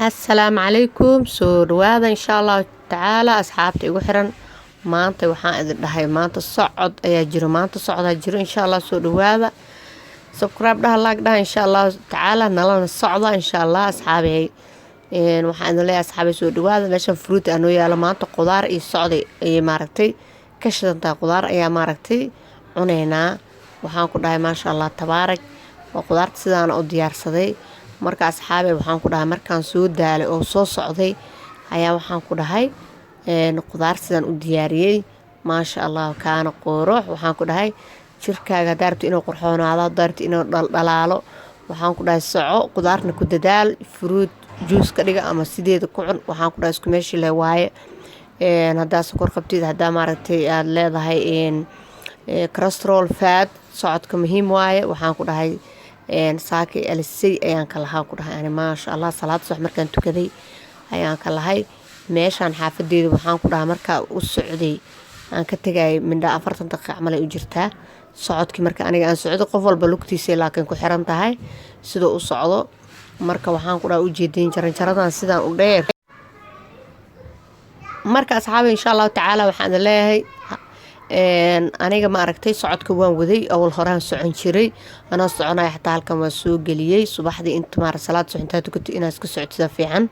Assalaamu calaykum, soo dhawaada insha Allahu tacaala asxaabta igu xiran. Maanta waxaan idin dhahay, maanta socod ayaa jiro, maanta socdaa jiro insha Allah. Soo dhawaada, subscribe dhaha, like dhaha, insha Allahu tacaala nalana socda insha Allah. Asxaabey, waxaan idin leeyahay, asxaabey, soo dhawaada. Meeshan fruit aa noo yaalo. Maanta qudaar iyo socday ayay maaragtay ka shidantahay. Qudaar ayaa maaragtay cuneynaa. Waxaan ku dhahay, maasha Allah tabaarak, waa qudaarta sidaana u diyaarsaday. Marka asxaabey, waxaan ku dhahay, markaan soo daalay oo soo socday ayaa waxaan ku dhahay qudaar sidaan u diyaariyey. Maasha Allah, kaana qoorox. Waxaan ku dhahay, jirkaaga hadaa rabto inuu qurxoonaado, hadaa rabto inuu dhaldhalaalo, waxaan ku dhahay soco, qudaarna ku dadaal. Fruit juice ka dhiga ama sideeda ku cun. Waxaan ku dhahay isku meeshii le waaye. Haddaa sokor qabtid, haddaa maaragtay aada leedahay cholesterol, fat, socodka muhiim waaye. Waxaan ku dhahay saaki alisay ayaan ka lahaa. Ku dhahay ani, maasha Allah, salaad subax markaan tukaday ayaan ka lahay meeshaan xaafadeeda. Waxaan ku dhahay markaa u socday aan ka tegayay mindha 40 daqiiqa camal ay u jirtaa socodkii. Marka aniga aan socdo, qof walba lugtiisa laakiin ku xiran tahay siduu u socdo. Marka waxaan ku dhahay ujeedin jaranjaradan sidaan u dheer. Marka asxaabi, insha Allahu tacaala, waxaan idin leeyahay, aniga ma aragtay socodka waan waday, awal horaan socon jiray. Anoo soconaya xataa halkan waan soo geliyey subaxdii inta maara salaad subax intaa tukato inaad iska socotida fiican.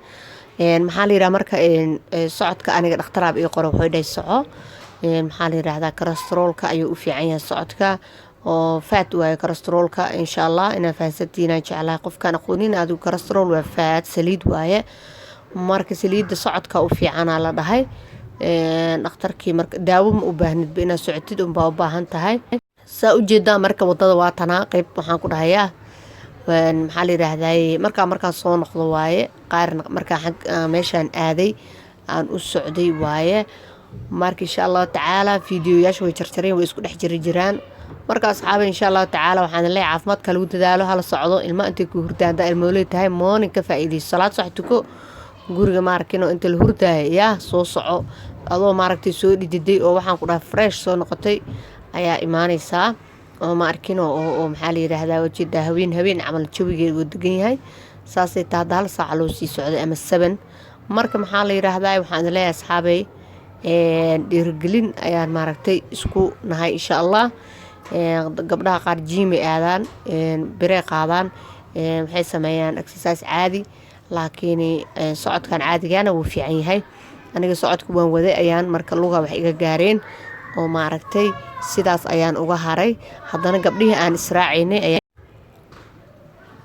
Maxaa la yidhaha, marka socodka aniga dhakhtaraab ii qora, wuxuu dhahay soco. Maxaa la yidhahdaa, cholesterolka ayuu u fiican yahay socodka, oo fat waaye cholesterolka. Insha Allah inaa fahansantihiin jeclahay. Qofkaan aqoonin adigu, cholesterol waa fat, saliid waaye. Marka saliidda socodka u fiicanaa la dhahay dhakhtarkii. Marka daawo ma u baahnidba, inaad socotid unbaa u baahan tahay. Saa ujeedaa, marka wadada waa tanaa. Qeyb waxaan ku dhahayaa, maxaa la yiraahdaye, markaan soo noqdo waaye. Qaarna markaa xag meeshaan aaday aan u socday waaye. Marka insha Allahu tacaala fiidiyoyaasha way jarjareen, way isku dhex jiri jiraan. Marka asxaaba, insha Allahu tacaala, waxaan leeyahay caafimaadka lagu dadaalo, hala socdo. Ilma intay ku hurdaan, haddaa ilmooley tahay, morning ka faa'iidayso, salaad sax tuko, guriga maarkino inta la hurdaaya yaa soo soco. Adoo maaragtay soo dhididay oo waxaan ku dhahay fresh soo noqotay ayaa imaanaysaa oo ma arkino oo maxaa la yiraahdaa, ujeedaa haween haween camal jawigeed wuu degan yahay. Saasay taa hadda hal saaca loo sii socday ama 7. Marka maxaa la yiraahdaa, waxaan idin leeyahay asxaabay, dhiirigelin ayaan maaragtay isku nahay insha Allah. Gabdhaha qaar gym ay aadaan, birey qaadaan, waxay sameeyaan exercise caadi, laakiin socodkan caadigana wuu fiican yahay. Aniga socodka waan waday ayaan marka luga wax iga gaareen oo maaragtay sidaas ayaan uga haray. Haddana gabdhihii aan israacaynay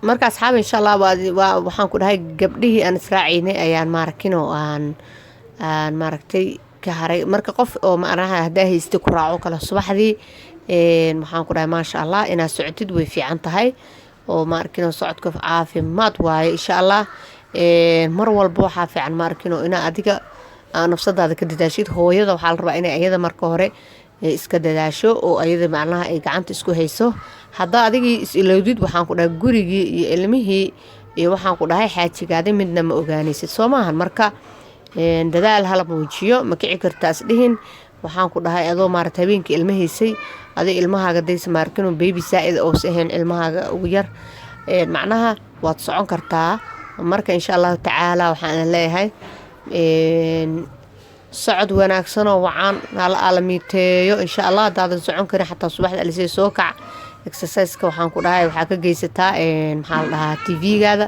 marka asxaab, insha Allah, waa waxaan ku dhahay gabdhihii aan israacaynay ayaan maarakin oo aan maaragtay ka haray. Marka qof oo macnaha haddaa haystay ku raaco kale subaxdii, waxaan ku dhahay maasha Allah, inaad socotid way fiican tahay oo maarkino socodka caafimaad waaye insha Allah. Mar walba waxaa fiican maarkino inaa adiga nafsadaada ka dadaashid. Hooyada waxaa la rabaa inay ayada marka hore iska dadaasho oo ayada macnaha ay gacanta isku hayso. Haddaa adigii is ilowdid, waxaan ku dhahay gurigii iyo ilmihii iyo waxaan ku dhahay xaajigaadi midna ma ogaanaysid, soo maahan? Marka dadaal hala muujiyo. Ma kici kartaa isdhihin. Waxaan ku dhahay adoo maarata habeenkii ilma haysay, adig ilmahaaga daysa maarkino baby saa-id oos ahayn, ilmahaaga ugu yar, macnaha waad socon kartaa. Marka insha Allahu tacaala waxaan idin leeyahay socod wanaagsanoo wacan, hala aalamiiteeyo insha Allah. Haddaadan socon karin xataa subaxda alisay soo kac, exerciseka waxaan ku dhahay waxaa ka geysataa, maxaa la dhahaa, TV-gaada,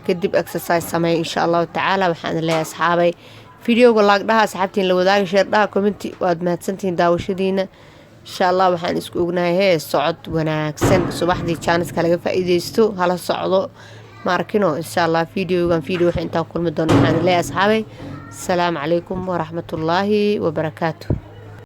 kadib exercise sameey insha Allahu tacaala. Waxaan idin leeyahay asxaabay, videoga like dhaha, asxaabtiin la wadaaga, share dhaha, comment. Waad mahadsantihiin daawashadiina insha Allah. Waxaan isku ognahay hee socod wanaagsan. Subaxdii chance-ka laga faa-iideysto, hala socdo ma arkino insha Allah. Videogan video wax intaan kulmi doono, waxaan leeyahay asxaabay, asalaamu calaykum waraxmatullaahi wabarakaatu.